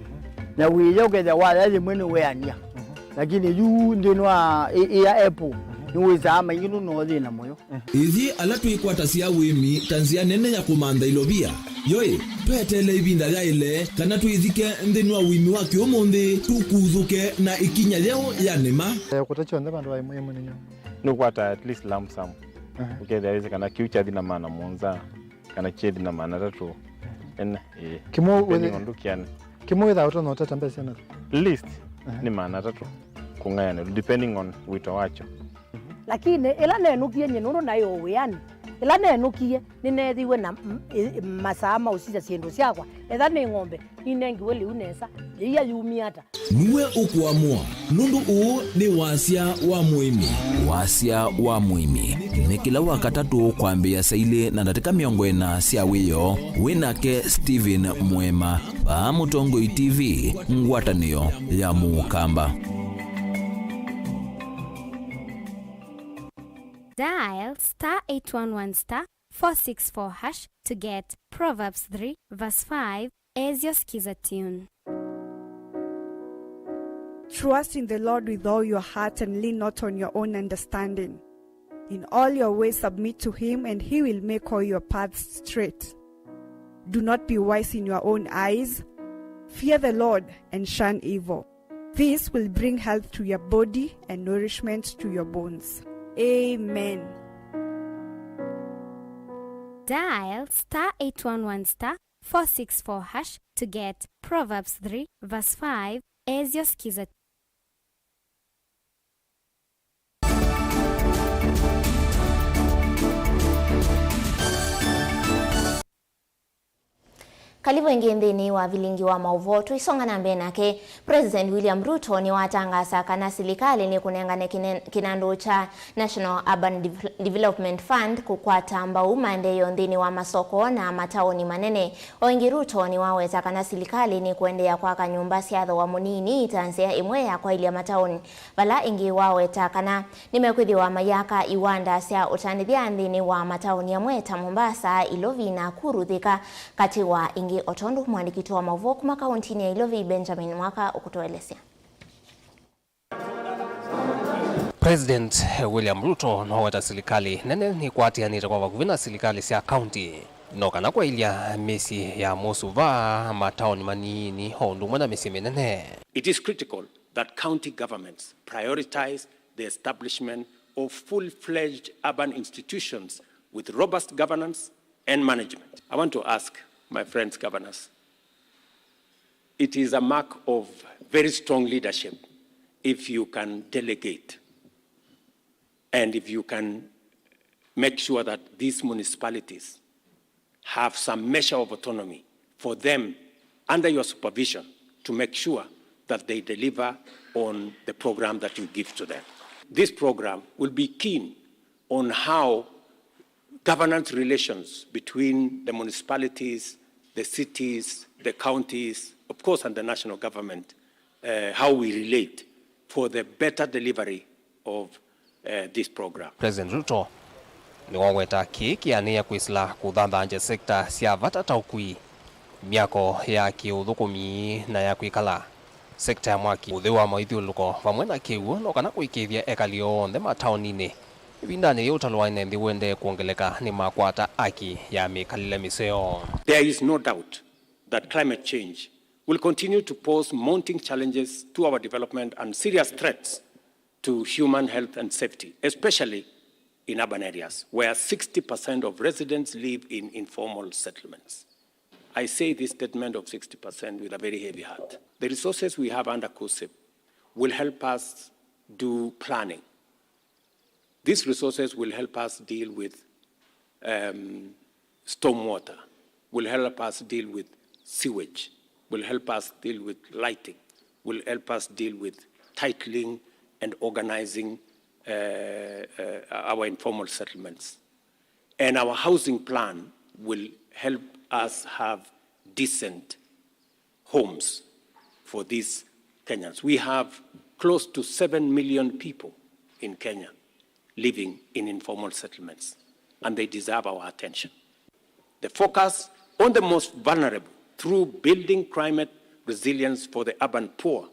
Na wĩya ũkethĩa waya yĩmwe nĩ weania. Mhm. Lakini yu nthĩnĩ wa ĩ, ĩ ya apple, mhm, nĩ wĩsaa maingĩ nũno thĩna mũyo. Ithyĩ ala twĩkwatasya ũĩmi ta nzĩa nene ya kũmantha ilovia, yoĩ, tweteele ĩvinda yaĩle kana twĩthike nthĩnĩ wa ũĩmi wa kĩũmũnthĩ, tũkuthũke na ĩkinya yeũ ya nĩma. Eh, kũta kyonthe vandũ va ĩmwe ĩmwe nĩnyo. Nũkwata at least lump sum. Aha. Ũkethĩa wĩsĩ kana kĩu kyathi na maana mũonza, kana kyethi na maana atatũ. Ene, ĩĩ. Kĩmwe depending wĩthĩ-, on ndũkĩanĩ. Kĩmwe wĩthaa ũtonya ũtata mbesa na? Least, aha, nĩ maana atatũ kũng'ayanĩlwa, depending on wĩto wakyo. Lakini ĩla nenũkie nyie, nũndũ naĩ o wĩanĩ, ĩla nenũkie, nĩneethiwe na m-, ĩ-, masaa ma ũsisya syĩndũ syakwa. Etha nĩ ng'ombe, ninengiwe lĩu nesa, yĩia yumie ata? Nue ũkũamũa, nũndũ ũũ nĩ wasya wa mũĩmi. Wasya wa mũĩmi nĩ kĩla Wakatatũ kwambĩĩa saa ilĩ na ndatĩka mĩongo ĩna sya wĩoo. Wĩ nake Stephen Mwema, vaa Mũtongoi T V, ngwatanĩo ya Mũkamba. Dial star eight one one star four six four hash to get Proverbs three verse five as your Skiza tune. Trust in the Lord with all your heart and lean not on your own understanding. In all your ways submit to him, and he will make all your paths straight. Do not be wise in your own eyes. Fear the Lord and shun evil. This will bring health to your body and nourishment to your bones. Amen. Dial star eight one one star four six four hash to get Proverbs three verse five as your Skiza. Kalĩvo ĩngĩ nthĩnĩ wa vilingi wa maũvoo. Tũisonga na mbee nake, President William Ruto nĩwatangaasa kana silikalĩ nĩkũnengane kĩne-, kĩnandũ kya National Urban Devel-, Development Fund kũkwata mbau maendeeo nthĩnĩ wa masoko na mataoni manene. O ĩngĩ, Ruto nĩwaweta kana silikalĩ nĩkũendeea kwaka nyũmba sya thooa mũnini ta nzĩa ĩmwe ya kwaĩlya mataoni, vala ĩngĩ waweta kana nĩmekwĩthĩwa mayaka iwanda sya ũtanĩthya nthĩnĩ wa mataoni amwe ta Mombasa, Ilovi, Nakuru, Thika, katĩ wa ĩngĩ, o tondũ mũandĩki witũ wa maũvoo kuma kaũntinĩ ya Ilovi, Benjamin Mwaka, ũkũtũelesya. President William Ruto noweta silikalĩ nene nĩkwatĩanĩte kwa vakuvĩ na silikalĩ sya kaunti, no kana kwaĩlya mĩsyĩ ya mũsuva, mataoni manini, o ũndũ ũmwe na mĩsyĩ mĩnene. It is critical that county governments prioritize the establishment of full-fledged urban institutions with robust governance and management. I want to ask my friends governors, it is a mark of very strong leadership if you can delegate and if you can make sure that these municipalities have some measure of autonomy for them under your supervision to make sure that they deliver on the program that you give to them. This program will be keen on how governance relations between the municipalities, the cities, the counties, of course, and the national government, uh, how we relate for the better delivery of, uh, this program. President Ruto nĩwaweta kĩĩ kĩanĩĩa kwĩsĩla kũthanthangya sekta sya vata ta ũkui, myako ya kĩũthũkũmi na ya kwĩkala, sekta ya mwaki, ũtheu wa maithyũlũko, vamwe na kĩw'ũ, no kana kũĩkĩĩthya ekali onthe mataoninĩ. Ĩvindanĩ yĩĩ, ũtalo wa ene nthĩ ũendee kwongeleka nĩ makwata aki ya mĩkalĩle mĩseo. There is no doubt that climate change will continue to pose mounting challenges to our development and serious threats to human health and safety, especially in urban areas where sixty percent of residents live in informal settlements. I say this statement of sixty percent with a very heavy heart. The resources we have under KUSSIP will help us do planning. These resources will help us deal with, um, stormwater, will help us deal with sewage, will help us deal with lighting, will help us deal with titling and organizing, uh, uh, our informal settlements. And our housing plan will help us have decent homes for these Kenyans. We have close to seven million people in Kenya living in informal settlements, and they deserve our attention. The focus on the most vulnerable through building climate resilience for the urban poor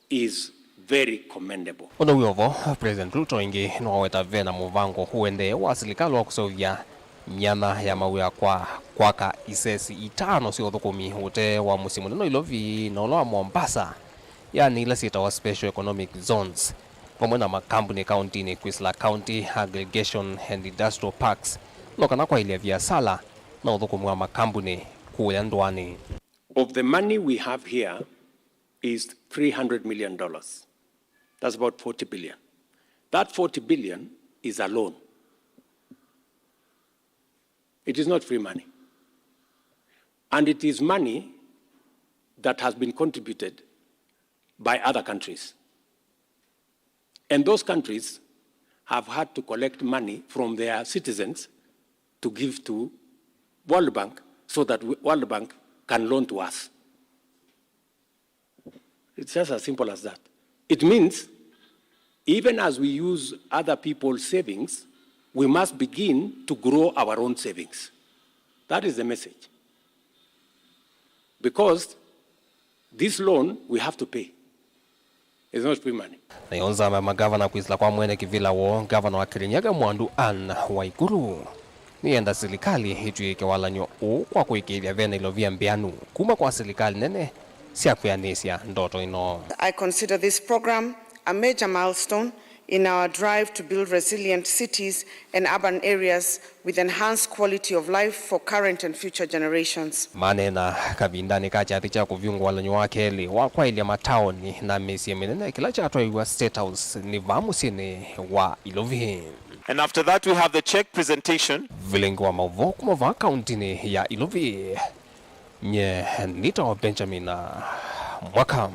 is very commendable. Ũndũ wĩ o vo, President Ruto ĩngĩ nĩwaweta ve na mũvango ũendee wa silikalĩ wa kũseũvya myanya ya mawĩa kwa kwaka isesi itano sya ũthũkũmi ũtee wa mũsyĩ mũnene Nairobi na ũla wa Mombasa, yaani ila syĩtawa special economic zones, vamwe na makambuni kauntinĩ kwĩsĩla county aggregation and industrial parks, no kana kwaĩlya viasala na ũthũkũmi wa makambuni kũya ndũanĩ. Of the money we have here, is three hundred million dollars. That's about forty billion. That forty billion is a loan. It is not free money. And it is money that has been contributed by other countries. And those countries have had to collect money from their citizens to give to World Bank so that w-, World Bank can loan to us. It's just as simple as that. It means, even as we use other people's savings We must begin to grow our own savings. That is the message. Because this loan we have to pay. It's not free money. Nayo nzama ya magavana kwĩsĩla kwa mwene kĩvĩla woo, ngavana wa Kirinyaga Mwandu Anne Waiguru, nĩyenda silikalĩ ĩtw'ĩke walany'o ũũ kwa kũĩkĩĩthya vena ilovia mbĩanu kuma kwa silikalĩ nene sya kwĩanĩsya ndoto ĩno. I consider this program a major milestone in our drive to build resilient cities and urban areas with enhanced quality of life for current and future generations. Maneena kavindanĩ ka kyathĩ kya kũvyũngũa walany'o wa kelĩ wa kwaĩlya mataoni na mĩsyĩ mĩnene kĩla kyatwaiwa State House nĩ vaa mũsyĩnĩ wa Ilovi. And after that we have the check presentation. Vilingi wa maũvoo kuma vaa kauntinĩ ya Ilovi, nye nĩtawa Benjamin Mwaka.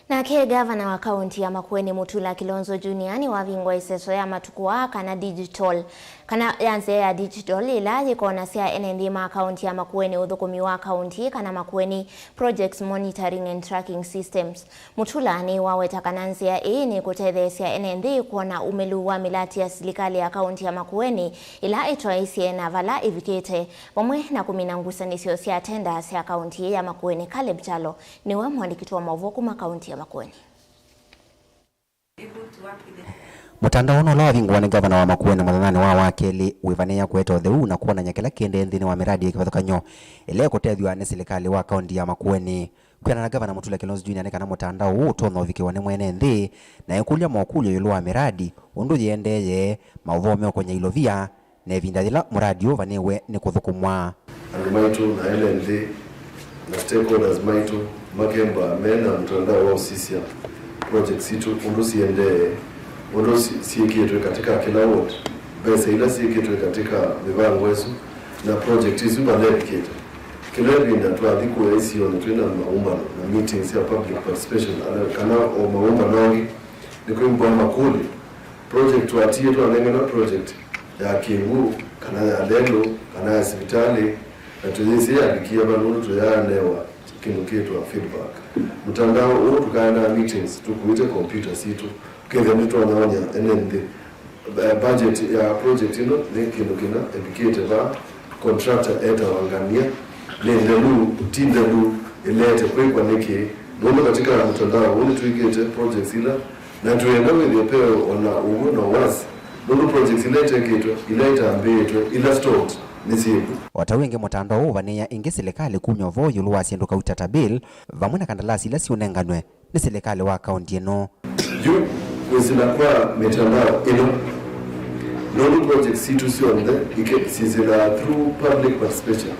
Nake ngavana wa kaunti ya Makueni Mutula Kilonzo Junior nĩwavingũa ĩseso ya matukũ aa kana digital, kana ya nzĩa ya digital ĩla yĩkonasya ene nthĩ ma kaunti ya Makueni ũthũkũmi wa kaunti kana Makueni Projects Monitoring and Tracking Systems. Mutula nĩwaweta kana nzĩa ĩĩ nĩkũtetheesya ene nthĩ kwona ũmĩlu wa mĩlati ya silikalĩ ya kaunti ya Makueni ĩla ĩtwaĩsye na vala ĩvikĩte, vamwe na kũmina ngusanĩsyo sya tenda sya kaunti ĩĩ ya Makueni. Caleb Kyalo nĩwe mũandĩki witũ wa maũvoo kuma kaunti ya Makueni. Mũtandao ũno ũla wavingũwa nĩ ngavana wa Makueni mũthenyanĩ wa Wakelĩ wĩvanĩĩa kũete ũtheu na kwonany'a kĩla kĩendee nthĩnĩ wa mĩradi ya kĩvathũkany'o ĩla ĩkũtethw'a nĩ silikalĩ wa kaunti ya Makueni. Kwĩanana na ngavana Mutula Kilonzo Junior nĩ kana mũtandao ũũ ũtonya ũvikĩwa nĩ mwene nthĩ na ekũlya mokũlyo ĩũlũ wa mĩradi, ũndũ yĩendeeye, maũvoo meũkonya ilovia, na ĩvinda yĩla mũradi ũũ ũvanĩĩwe nĩ kũthũkũmwa. Andũ maitũ na ene nthĩ na stakeholders maitũ makemba me na mũtandao wa ũsisya project sitũ ũndũ siendee, ũndũ si-, syĩkĩtwe katika kĩla ward, mbesa ila syĩkĩtwe katika mĩvango ĩsu, na project isu vala ivikĩte. Kĩla ĩvinda twathi kũya isionĩ twĩ na maũmbano na meetings sya public participation, ala, kana o maũmbano angĩ, nĩkwĩmbwa makũlyo. Project twatie twanengana project ya kĩw'ũ, kana ya lelũ, kana ya sivitalĩ, na tũyĩsĩ yavikie va nũndũ tũyaanewa kĩndũ kĩtwa feedback. Mũtandao ũũ tũkaendaa meetings tũkuĩte kompyuta sitũ, kethĩa nĩtwanyaony'a ene nthĩ, eh, budget ya project ĩno nĩ kĩndũ kĩna ĩvikĩte va, contractor etawa ngania, nĩ nthelu, ti nthelu, ĩleete kwĩkwa nĩkĩ? Nũndũ katika mũtandao ũũ nĩtwĩkĩte projects ila, na twĩenda wĩthĩe peo ona ũw'o na ũwasi, nũndũ projects ila itekĩtwe, ila itambĩĩtwe, ila stopped, nĩ syĩvu. O ta wĩngĩ, mũtandao ũũ ũvanĩĩa ĩngĩ silikalĩ kumya ũvoo ĩũlũ wa syĩndũ kauta ta bill, vamwe na kandalasi ila siũnenganwe nĩ silikalĩ wa kaunti ĩno. Yu kwĩsĩla kwa mĩtandao ĩno, nũndũ projects sitũ syonthe ike-, syĩsĩlaa through public participation.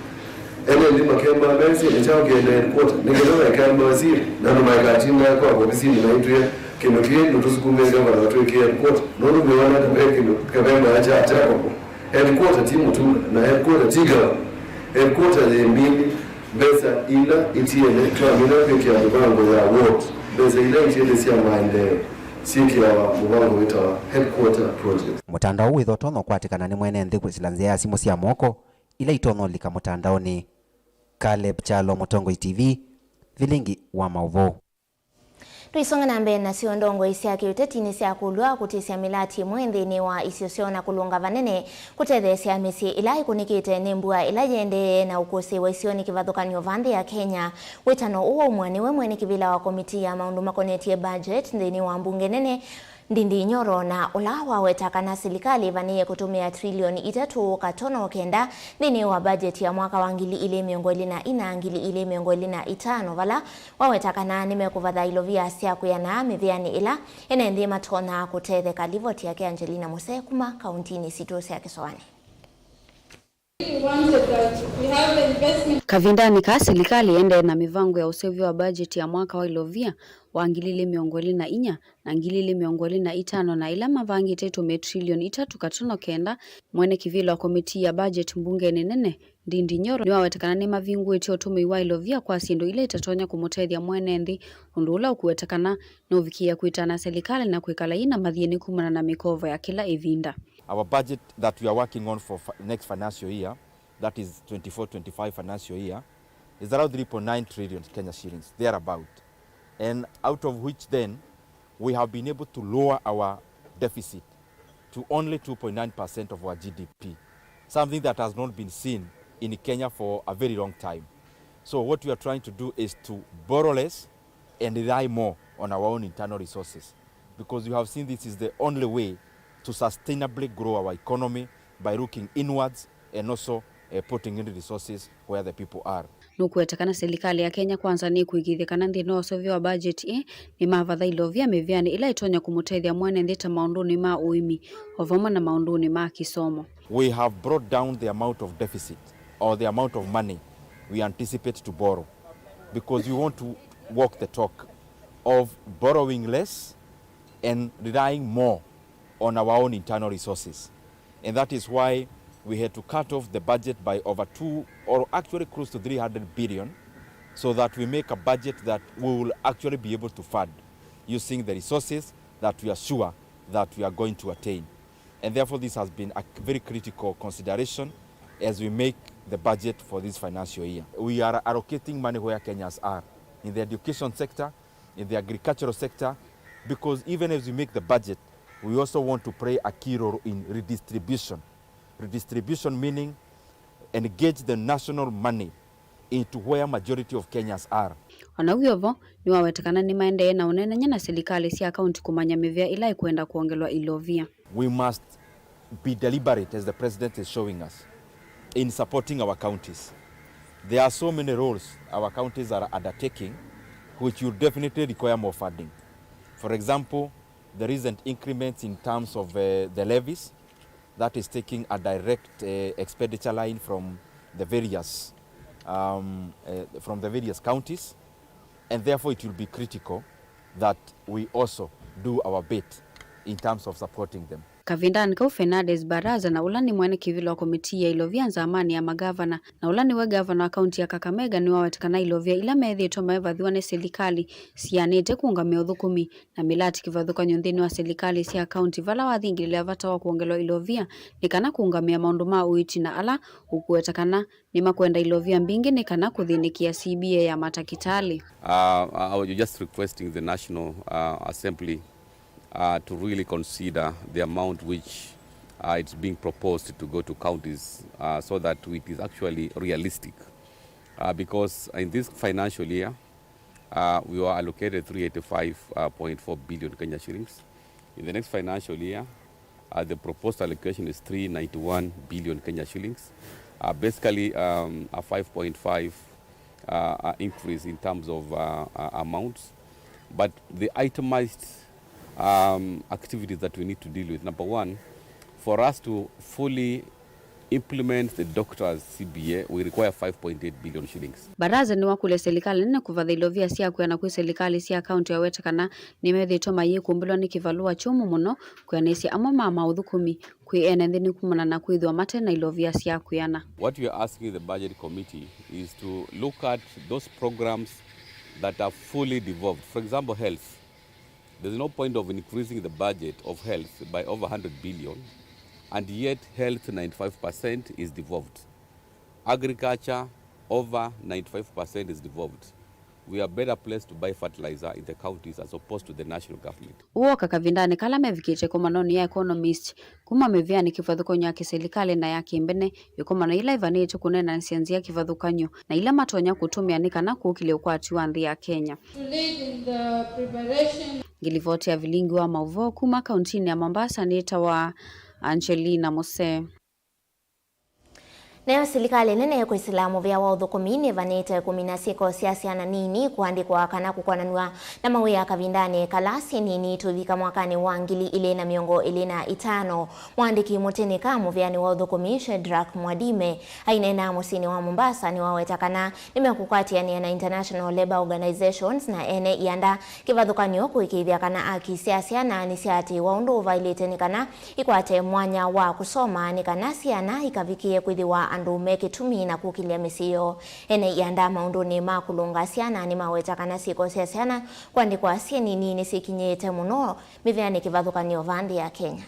Ene nthĩ makemba mesĩ nĩ kyaũ kĩendee headquarter, nĩ kĩla maikemba siri, na andũ maikatinda kwa ovisinĩ maitwĩa kĩndũ kĩĩ nũtũsukumĩe ngavana atwĩkĩe headquarter, nũndũ nĩwona ta ve kĩndũ kavemba kya Jacob. Headquarter ti mũtũla, na headquarter ti ngavana. Headquarter yĩ mbingĩ. Mbesa ila itiele twamina kwĩkĩa mĩvango ya ward, mbesa ila itiele sya maendeeo syĩkĩawa mũvango wĩtawa headquarter project. Mũtandao ũũ wĩthwa ũtonya ũkwatĩkana nĩ mwene nthĩ kwĩsĩla nzĩa ya simũ sya moko ila itonya ũlika mũtandaonĩ. Caleb Kyalo, Mũtongoi T V, vilingi wa maũvoo. Tũisonga na mbee nasyo, ndongoi sya kĩũteti nĩsyakũlw'a kũtĩsya mĩlati ĩmwe nthĩnĩ wa isio syoo na kũlũnga vanene kũtetheesya mĩsyĩ ĩla ĩkũnĩkĩte nĩ mbua ĩla yĩendee na ũkũsĩ wa isionĩ kĩvathũkany'o va nthĩ ya Kenya. Wĩtano ũũ waumw'a nĩwe mwene kĩvĩla wa komitii ya maũndũ makonetye budget nthĩnĩ wa mbunge nene, Ndindi Nyoro, na ũla waweta kana silikalĩ ĩvanĩĩe kũtũmĩa trilioni itatũ katono kenda nthĩnĩ wa budget ya mwaka wa ngili ilĩ mĩongo ĩlĩ na ina, ngili ilĩ mĩongo ĩlĩ na itano, vala waweta kana nĩmekũvatha ilovia sya kwĩanaa mĩvĩanĩ ĩla ene nthĩ matonya kũtetheka. Livoti yake Angelina Muse kuma kauntinĩ sitũ sya Kĩsoanĩ. Kavindanĩ kaa, silikalĩ ĩendee na mĩvango ya ũseũvyo wa budget ya mwaka wa ilovia wa ngili ilĩ mĩongo ĩlĩ na inya na ngili ilĩ mĩongo ĩlĩ na itano, na ĩla mavangĩte ĩtũmĩe trilioni itatũ katono kenda. Mwene kĩvĩla wa komitii ya budget mbungenĩ nene, Ndindi Nyoro, nĩwaweta kana nĩmavingũĩte ũtũmĩi wa ilovia kwa syĩndũ ila itatonya kũmũtethya mwene nthĩ, ũndũ ũla ũkũweta kana nũvikĩĩa kwĩtana silikalĩ na kwĩkala yĩna mathĩna kumana na mĩkovo ya kĩla ĩvinda. Our budget that we are working on for fi-, next financial year, that is twenty-four twenty-five financial year, is around three point nine trillion Kenya shillings, thereabout. And out of which then, we have been able to lower our deficit to only two point nine percent of our G D P, something that has not been seen in Kenya for a very long time. So what we are trying to do is to borrow less and rely more on our own internal resources, because you have seen this is the only way to sustainably grow our economy by looking inwards and also, uh, putting in resources where the people are. Nũkũweta kana silikalĩ ya Kenya Kwanza nĩkũĩkĩĩthya kana nthĩnĩ wa ũseũvyo wa budget ĩ, nĩmavatha ilovia mĩvĩanĩ ĩla ĩtonya kũmũtethya mwene nthĩ ta maũndũnĩ ma ũĩmi, o vamwe na maũndũnĩ ma kĩsomo. We have brought down the amount of deficit or the amount of money we anticipate to borrow, because we want to walk the talk of borrowing less and relying more on our own internal resources. And that is why we had to cut off the budget by over two, or actually close to three hundred billion, so that we make a budget that we will actually be able to fund using the resources that we are sure that we are going to attain. And therefore, this has been a very critical consideration as we make the budget for this financial year. We are allocating money where Kenyans are, in the education sector, in the agricultural sector, because even as we make the budget, we also want to play a key role in redistribution. Redistribution meaning engage the national money into where majority of Kenyans are. O na wĩ o vo, nĩwaweta kana nĩmaendee na ũneenany'a na silikalĩ sya kaunti kũmanya mĩvĩa ĩla ĩkwenda kwongelwa ilovia. We must be deliberate, as the president is showing us, in supporting our counties. There are so many roles our counties are undertaking which will definitely require more funding. For example, the recent increments in terms of, uh, the levies, that is taking a direct, uh, expenditure line from the various, um, uh, from the various counties, and therefore it will be critical that we also do our bit in terms of supporting them. Kavindanĩ kau, Fernandes Baraza, na ũla nĩ mwene kĩvĩla wa komitii ya ilovia nzamanĩ ya magavana, na ũla nĩwe gavana wa kaunti ya Kakamega, nĩwaweta kana ilovia ila methĩĩtwe maivathiwa nĩ silikalĩ sianĩte kũũngamĩa ũthũkũmi na mĩlati kĩvathũkany'o nthĩnĩ wa silikalĩ sya kaunti, vala wathingĩlĩlya vata wa kwongelwa ilovia nĩ kana kũũngamĩa maũndũ ma ũiiti, na ala ũkũweta kana nĩmakwenda ilovia mbingĩ nĩ kana kũthĩnĩkĩa C B A ya matakĩtalĩ. Uh, I was just requesting the National, uh, Assembly, uh, to really consider the amount which, uh, it's being proposed to go to counties, uh, so that it is actually realistic. Uh, because in this financial year, uh, we were allocated three eighty-five point four billion Kenya shillings. In the next financial year, uh, the proposed allocation is three ninety-one billion Kenya shillings. Uh, basically, um, a five point five, uh, uh, increase in terms of, uh, uh, amounts. But the itemized, um, activities that we need to deal with, number one, for us to fully implement the doctor's C B A, we require five point eight billion shillings. Baraza nĩwakũlya silikalĩ nene kũvatha ilovia sya kwĩana kwĩ silikalĩ sya kaunti, aweta kana nĩmethĩĩtwe mayĩkũmbĩlwa nĩ kĩvalũa kyũmũ mũno kwĩanĩsya amwe ma maũthũkũmi kwĩ ene nthĩ nĩ kumana na kwĩthĩwa mate na ilovia sya kwĩana. What we are asking the budget committee is to look at those programs that are fully devolved. For example, health. There's no point of increasing the budget of health by over one hundred billion, and yet health ninety-five percent is devolved. Agriculture, over ninety-five percent is devolved. We are better placed to buy fertilizer in the counties as opposed to the national government. Ũũ woka kavindanĩ kala mevikĩte ĩkomanonĩ ya economist kuma mĩvĩanĩ kĩvathũkany'o ya kĩsilikalĩ na ya kĩmbene, ĩkomano yĩla ĩvanĩĩtwe kũneenanĩsya nzĩa kĩvathũkany'o na ila matonya kũtũmĩa nĩ kana kũkĩlya ũkwati wa nthĩ ya Kenya. To lead in the preparation. Ngilivoti ya vilingi wa maũvoo kuma kauntinĩ ya Mombasa nĩtawa Angelina Musee. Nayo silikalĩ nene kwĩsĩla mũvĩa wa ũthũkũmi nĩvanĩte kũmina syĩko sya syana nini kũandĩkwa kana kũkonanw'a na mawĩa kavindanĩ kala syĩ nini tũivika mwakanĩ wa ngili ilĩ na mĩongo ĩlĩ na itano. Mũandĩki mũtĩnĩka mũvĩanĩ wa ũthũkũmi Shedrack Mwadime aineena mũsyĩnĩ wa Mombasa nĩwaweta kana nĩmekũkwatĩanĩa na international labour organizations na ene ianda kĩvathũkany'o kũĩkĩĩthya kana aki sya syana nĩsyaatĩĩwa ũndũ ũvaĩlĩte nĩ kana ikwate mwanya wa kũsoma nĩ kana syana ikavikĩe kwĩthĩwa andũ me kĩtumi na kũkĩlya mĩsyĩ yoo. Ene ianda maũndũnĩ ma kũlũnga syana nĩmaweta kana syĩko sya syana kũandĩkwa syĩ nini nĩsyĩkinyĩĩte mũno mĩvĩanĩ kĩvathũkany'o vaa nthĩ ya Kenya.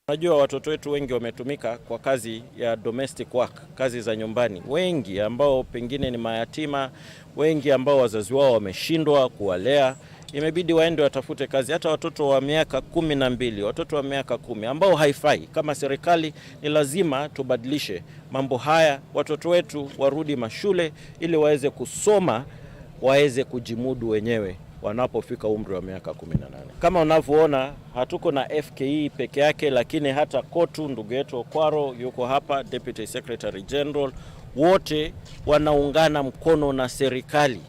Unajua, watoto wetu wengi wametumika kwa kazi ya domestic work, kazi za nyumbani. Wengi ambao pengine ni mayatima, wengi ambao wazazi wao wameshindwa kuwalea, Imebidi waende watafute kazi, hata watoto wa miaka kumi na mbili, watoto wa miaka kumi, ambao haifai. Kama serikali, ni lazima tubadilishe mambo haya, watoto wetu warudi mashule ili waweze kusoma, waweze kujimudu wenyewe wanapofika umri wa miaka kumi na nane. Kama unavyoona, hatuko na F K E peke yake, lakini hata KOTU, ndugu yetu Okwaro yuko hapa, Deputy Secretary General, wote wanaungana mkono na serikali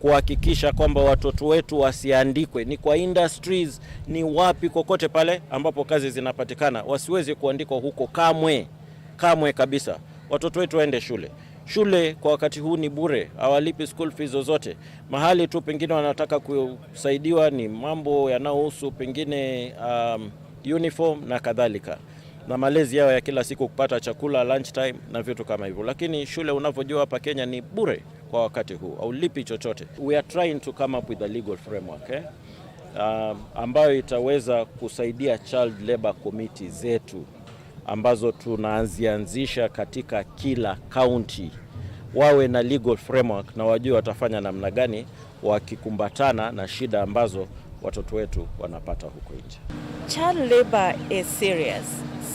kuhakikisha kwamba watoto wetu wasiandikwe, ni kwa industries, ni wapi, kokote pale ambapo kazi zinapatikana, wasiweze kuandikwa huko kamwe, kamwe kabisa. Watoto wetu waende shule. Shule kwa wakati huu ni bure, hawalipi school fees zozote. Mahali tu pengine wanataka kusaidiwa ni mambo yanayohusu pengine, um, uniform na kadhalika, na malezi yao ya kila siku, kupata chakula lunch time na vitu kama hivyo. Lakini shule, unavyojua, hapa Kenya ni bure kwa wakati huu, haulipi chochote. We are trying to come up with a legal framework, eh? Um, ambayo itaweza kusaidia child labor committee zetu ambazo tunazianzisha katika kila county, wawe na legal framework na wajue watafanya namna gani wakikumbatana na shida ambazo watoto wetu wanapata huko nje. Child labor is serious.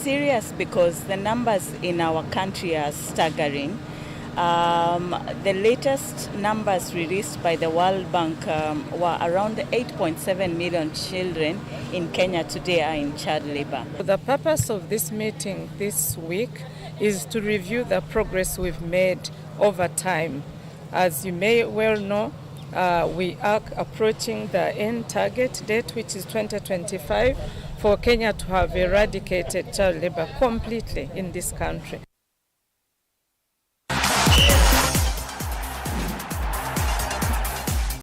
Serious because the numbers in our country are staggering. Um, the latest numbers released by the World Bank, um, were around eight point seven million children in Kenya today are in child labor. The purpose of this meeting this week is to review the progress we've made over time. As you may well know, uh, we are approaching the end target date, which is twenty twenty-five, for Kenya to have eradicated child labor completely in this country.